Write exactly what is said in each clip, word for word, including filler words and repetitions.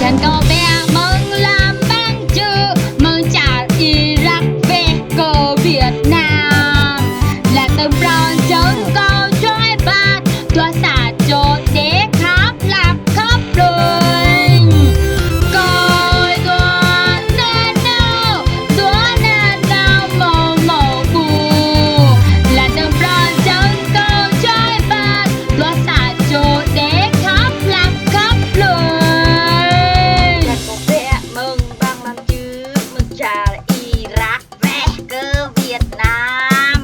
Čiăng kâo ƀiă mơ̆ng lam bang čư̆, mơ̆ng čar Irak weh kơ Việt Nam. Lăn dơ̆ng prŏng jơ̆ng kâo čuai ƀă, dua sa čô dê khăp hlăp khăp lêñ. Kơ dua nanao, dua nanao mâo mâo ƀu. Lăn dơ̆ng prŏng jơ̆ng kâo čuai ƀă, dua sa čô dê khăp hlăp khăp lêñ. Čiăng kâo ƀiă mơ̆ng bang lam čư̆, mơ̆ng čar Irak weh kơ Việt Nam.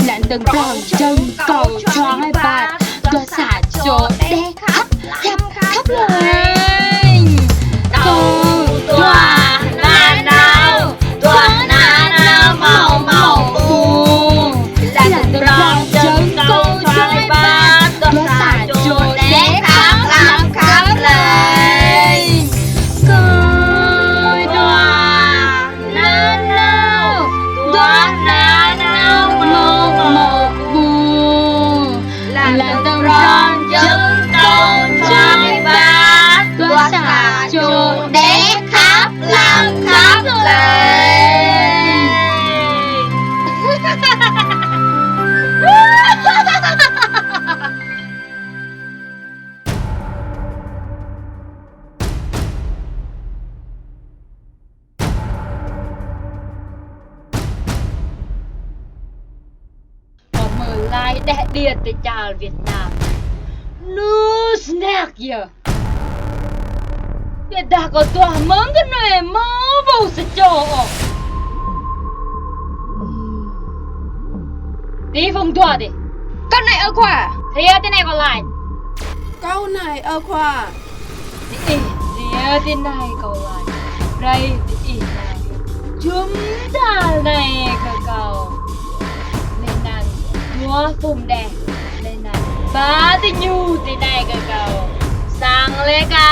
Lăn dơ̆ng prŏng jơ̆ng kâo čuai ƀă, dua sa čô dê khăp hlăp khăp lêñ. Kơ dua nanao, dua nanao mâo mâo ƀu. Lăn dơ̆ng prŏng jơ̆ng kâo čuai ƀă, dua sa čô dê khăp hlăp khăp lêñ. Kơ dua nanao, dua nanao mâo mâo ƀu. Lăn dơ̆ng prŏng jơ̆ng kâo čuai ƀă, dua sa čô dê khăp hlăp khăp lêñ. Kâo mơ̆ lai đeh điêt ti čar Việt Nam. Lu snăk yơh. Ƀiădah kâo duah mơ̆ng kơ anei mâo ƀu sa čô ôh. Ti phung dua ti. Kâo anei ơ khua. Hriê ti anei kâo lač. Kâo anei ơ khua. Diih, hriê ti anei kâo lač. Brei diih nao jŭm dar anei kơ kâo. Leh anăn dua phung đeh. Leh anăn ba diñu ti anei kơ kâo. Săng leh kah.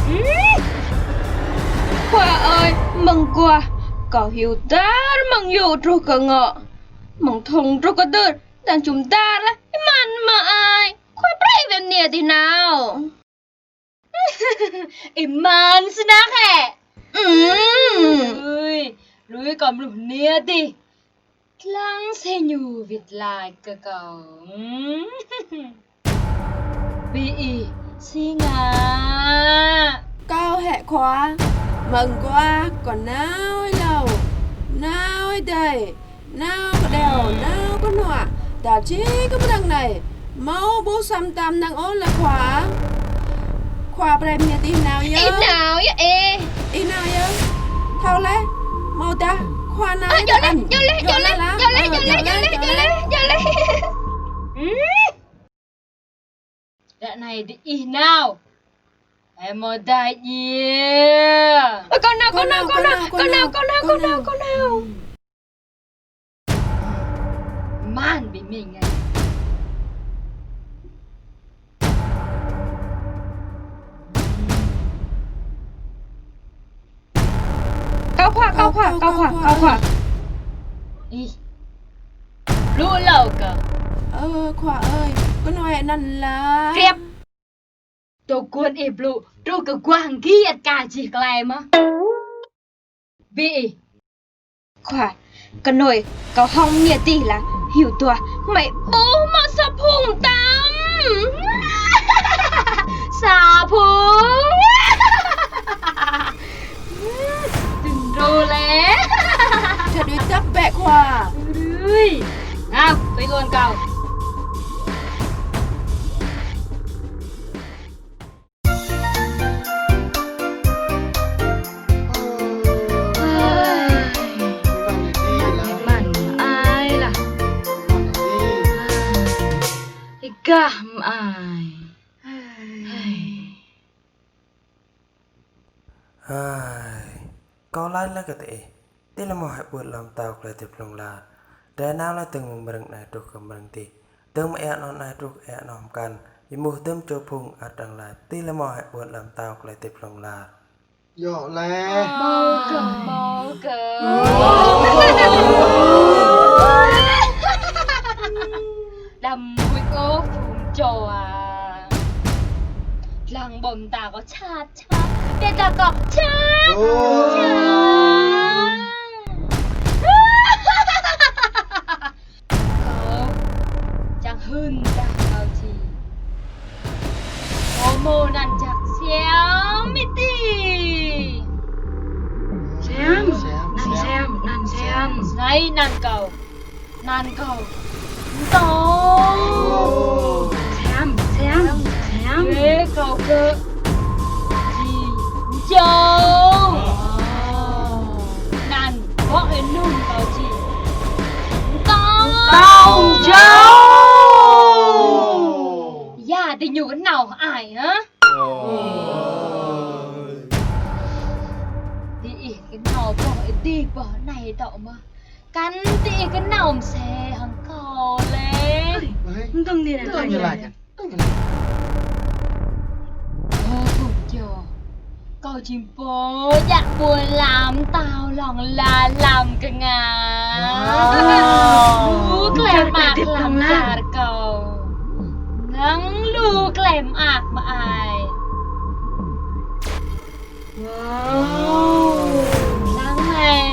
Hmm. Khua ơi, mơ̆ng aguah kâo hiu dar mơ̆ng yŭ truh kơ ngŏ, mơ̆ng thŭng truh kơ dưr, dơ̆ng jŭm dar leh, êmăn mơ̆ ai. Khua brei wĭt mniê dih nao. Êmăn snăk hĕ? Ui, lui kâo mluk mniê dih. Dlăng si ñu wĭt lač kơ kâo. Bi ih, si ngă. Kâo hĕ khua, mơ̆ng aguah kâo nao êlâo, nao êdei, nao kđeo, nao knuă, dar jih kơ mnơ̆ng anei, mâo ƀu săm tam năng ôh leh khua. Khua brei mniê dih nao yơh. Ih nao yơh ih. Ih nao yơh. Thâo leh, mâodah khua nao yơh. Djŏ leh, djŏ leh, djŏ leh, djŏ leh, djŏ leh, djŏ leh. Ară anei diih nao. Ơ, mâodah djiê. Ơ, kâo nao, kâo nao, kâo nao, kâo nao, kâo nao, kâo nao, kâo nao. Êmăn bi mĭn ngă. Kâo khua, kâo khua, kâo khua, kâo khua. Ih. Blŭ êlâo kơ. Ơ, khua ơi, knuă anăn lah. Kriêp. Dôk guôn ih blŭ, truh kơ aguah êngiê ăt ka jih klei mơh. Bi ih. Khua, knuih, kâo hŏng mniê dih lah, hiu duah, hmei ƀuh mă sa phung tam. Sa phung. Dŭm rô leh. Čăt đuĕ dăp bĕ khua. Ui. Nao, tui ôn kâo. Măn ai lah. Ih gah mơai. Hai. Kâo lač leh kơ diih. Ti lĕ mâo hĕ ƀuôn ala mtao klei hdĭp hlŏng lar. Drei nao leh dơ̆ng mơ̆ng mrơ̆ng anei truh kơ mrơ̆ng dih. Dơ̆ng mơ̆ng êa anôk anei truh kơ êa anôk mkăn. Êmuh dŭm čô phung ăt arăng lač. Ti lĕ mâo hĕ ƀuôn ala mtao klei hdĭp hlŏng lar. Djŏ leh. Mâo kơ, mâo kơ. Đăm huĭ ôh phung čô ah. Lăng ƀô̆ mta kâo čhat čhat. Ƀiădah kâo čhat čhat. Kâo čiăng hưn dah kâo jing. Kâo mâo anăn jăk Siam Miti. Siam, anăn Siam, anăn Siam. Snei anăn kâo. Anăn kâo Mtô. Siam, Siam, Siam. Ê, kâo kơ jing Mjâo. Anăn ƀô̆ ênŭm kâo jing Mtô. Mtô Mjâo. Ya, diñu knhâo ai, hă? Diih knhâo boh êdi boh anei dŏ mơh. Kăn diih knhâo msĕ hŏng kâo leh. Ơi, mdơ̆ng ni nă. Tơl ñu lač. Ơ, phung čô. Kâo jing pô djă ƀuôn ala mtao hlŏng lar hlăm knga. Wow. Lu klei mơak hlăm čar kâo. Năng lu klei mơak mơai. Wow. Năng ai.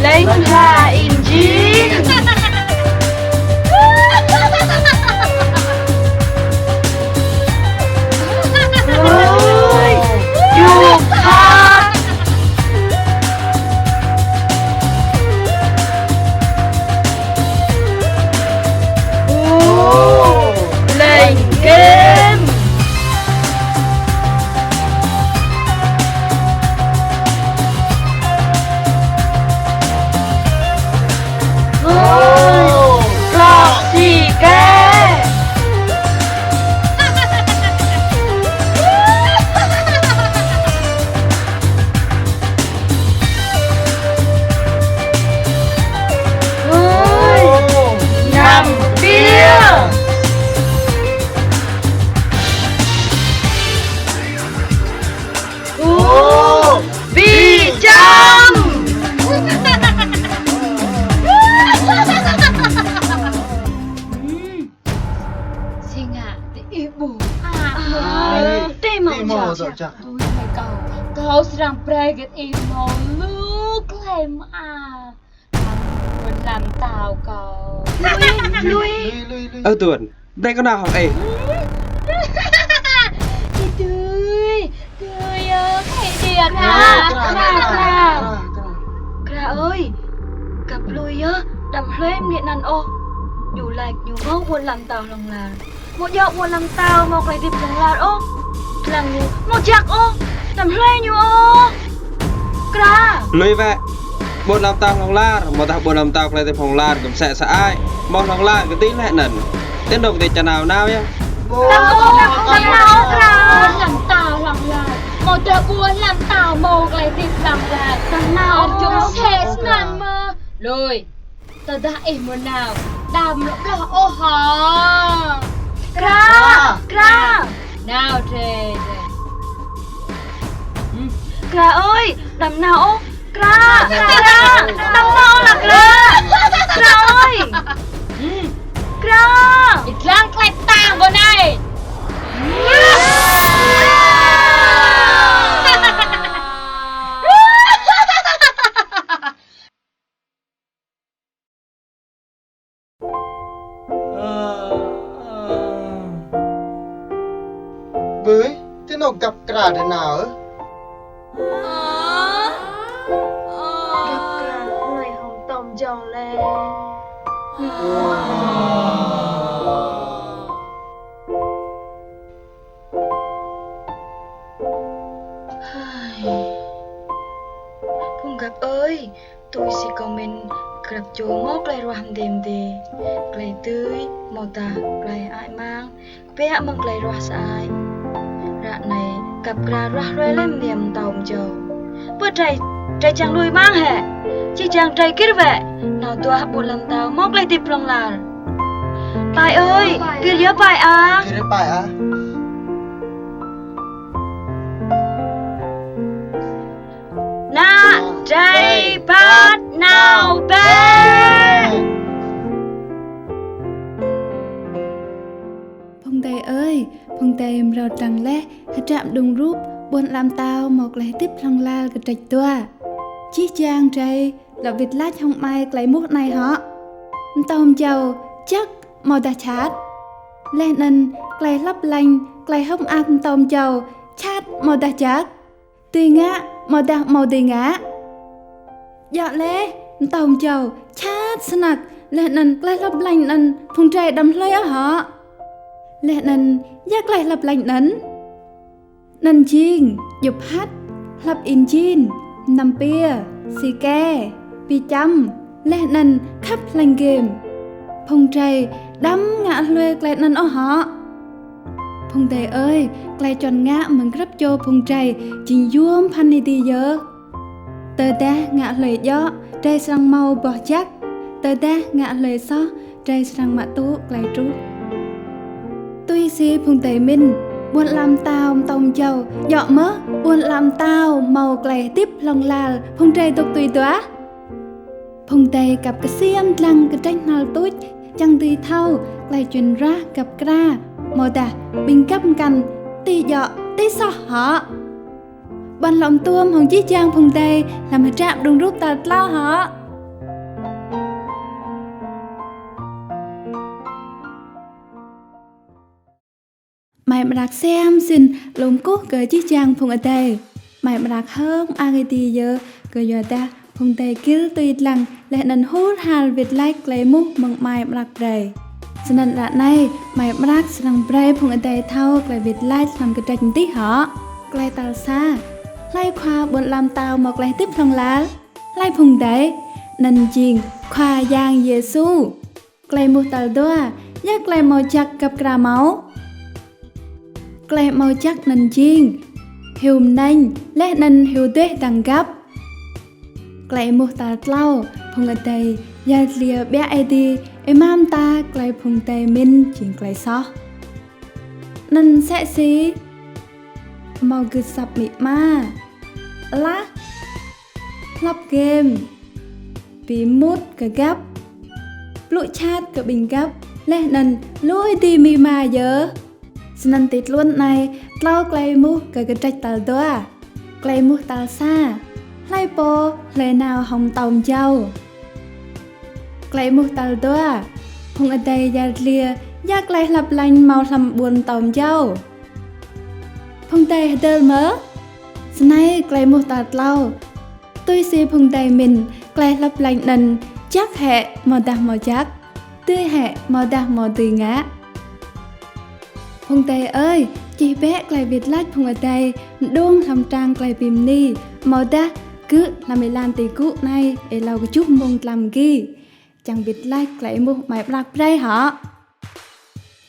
Lêñ hla ênjing. Ơi, yuk hă. Ô, lêñ game. Ô, klŏ si ke. Ôi, năm piêng. Ôi, bi čăm. Si ngă diih ƀuh. Ơ, ti mâo jăk. Tui hmei kâo, kâo srăng brei kơ ih mâo lu klei mơak. Hlăm ƀuôn ala mtao kâo. Lui, lui. Ơ Tuôn, brei kâo nao hŏng ih. Ih, tui. Tui yơh, khei điêt. Kra, Kra, Kra. Kra ơi, găp lui yơh, đăm hlue mniê anăn ôh. Ñu lač ñu mâo ƀuôn ala mtao hlŏng lar. Amâo djŏ ƀuôn ala mtao mâo klei hdĭp hlŏng lar ôh. Dlăng ñu amâo jăk ôh, đăm hlue ñu ôh. Kra. Lui wĕ. Ƀuôn ala mtao hlŏng lar, amâodah ƀuôn ala mtao klei hdĭp hlŏng lar, kơ msĕ sơăi. Mâo hlŏng lar kơ ti leh anăn. Ti anôk ti ča nao nao yơh. Đăm ôh, đăm ôh, Kra. Ƀuôn ala mtao hlŏng lar. Amâodah ƀuôn ala mtao mâo klei hdĭp hlŏng lar. Đăm nao. Ơ, jŭm sĕ snăn mơh. Lui. Tơdah ih amâo nao, đăm lŏ blah ôh hŏ. Kra, Kra. Nao drei, drei. Kra ơi, đăm nao ôh. Kra, Kra, đăm nao ôh lah Kra. Kra ơi. Kra. Ih dlăng klei ktang kâo anei. Bưi, ti anôk găp Kra drei nao ơ? Găp Kra hlei hŏng Tom Jong leh. Phung găp ơi, tui si kâo mĭn, grăp čô mâo klei ruah mdê mdê, klei dưi, amâodah klei hơăi mang, kbiă mơ̆ng klei ruah sơăi. Ară anei, găp Kra ruah hruê leh mniê mtao Mjâo. Pơ drei, drei čiăng lui mang hĕ. Jih jang drei gĭr wĕ. Nao duah ƀuôn ala mtao mâo klei hdĭp hlŏng lar. Pai ơi, gĭr yơh pai ah. Gĭr yơh pai ah. Nă drei ƀăt nao bĕ. Phung adei ơi, phung adei mrâo dlăng leh, hdră mđung rup, ƀuôn ala mtao mâo klei hdĭp hlŏng lar kdrêč dua. Jih jang drei, lŏ wĭt lač hŏng amai klei êmuh anei hŏ. Mtâo mjâo jăk amâodah jhat. Leh anăn klei hlăp lêñ, klei hơ̆k mơak mtâo mjâo jhat amâodah jăk. Dưi ngă amâodah amâo dưi ngă. Djŏ leh, mtâo mjâo jhat snăk, leh anăn klei hlăp lêñ anăn phung drei đăm hlue ôh hŏ. Leh anăn ya klei hlăp lêñ anăn? Anăn jing djŭp hăt, hlăp injin, mnăm piê, xì ke, bi čăm, leh anăn khăp hlăp game. Phung drei đăm ngă hlue klei anăn ôh hŏ. Phung adei ơi, klei čuăn ngă mơ̆ng grăp čô phung drei jing yuôm bhăn êdi yơh. Tơdah ngă hlue djŏ, drei srăng mâo boh jăk. Tơdah ngă hlue soh, drei srăng mă tŭ klei truh. Tui si phung adei mĭn, ƀuôn ala mtao mtâo mjâo, djŏ mơh ƀuôn ala mtao mâo klei hdĭp hlŏng lar, phung drei dôk tui duah. Phung adei kăp ksiêm dlăng kdrêč knhal tuč, čiăng dưi thâo klei čuăn ruah găp kra, amâodah ƀĭng găp mkăn, ti djŏ, ti soh hŏ. Ƀuăn lŏ tuôm hŏng jih jang phung adei hlăm hdră mđung rup tal tlâo hŏ. Amai Mrak siam sĭn lŏ kkuh kơ jih jang phung adei. Amai Mrak hơ̆k mơak êdi yơh kyuadah phung adei gĭr tui dlăng leh anăn hur har wĭt lač klei êmuh mơ̆ng amai Mrak brei. Snăn ară anei, amai Mrak srăng brei phung adei thâo klei wĭt lač hlăm kdrêč mdih hŏ. Klei tal sa. Hlei khua ƀuôn ala mtao mâo klei hdĭp hlŏng lar? Hlei phung adei? Anăn jing Khua Yang Yêsu. Klei êmuh tal dua, ya klei amâo jăk găp kra mâo? Klei amâo jăk anăn jing hiu mnêñ, leh anăn hiu duah hdăng găp. Klei êmuh tal tlâo, phung adei yăl dliê ƀiă êdi, êma mta klei phung adei mĭn jing klei soh. Anăn msĕ si amâo gưt asăp amĭ ama, alah, hlăp game, bi êmut kơ găp, blŭ jhat kơ ƀĭng găp, leh anăn lui êdi amĭ ama yơh. Snăn ti tluôn anei, tlâo klei êmuh kơ kdrêč tal dua. Klei êmuh tal sa, hlei pô hlue nao hŏng mtâo mjâo? Klei êmuh tal dua, phung adei yăl dliê, ya klei hlăp lêñ mâo hlăm ƀuôn mtâo mjâo? Phung adei hdơr mơ̆? Snei klei êmuh tal tlâo. Tui si phung adei mĭn, klei hlăp lêñ anăn jăk hĕ amâodah amâo jăk? Dưi hĕ amâodah amâo dưi ngă? Phung adei ơi, čih bĕ klei wĭt lač phung adei mđung hlăm trang klei bi mni, amâodah gư̆ hlăm êlan ti gŭ anei êlâo kjuh mmông tlam mgi. Čiăng wĭt lač klei êmuh amai Mrak brei hŏ.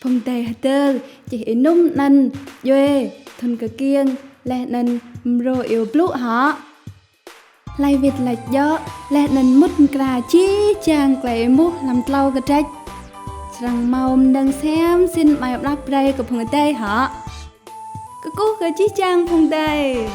Phung adei hdơr čih ênŭm anăn, djuê, thŭn kkiêng, leh anăn mrô iêu blŭ hŏ. Hlei wĭt lač djŏ, leh anăn mŭt mkra jih jang klei êmuh hlăm tlâo kdrêč, srăng mâo mnơ̆ng siam sĭn amai Mrak brei kơ phung adei hŏ. Kkuh kơ jih jang phung adei.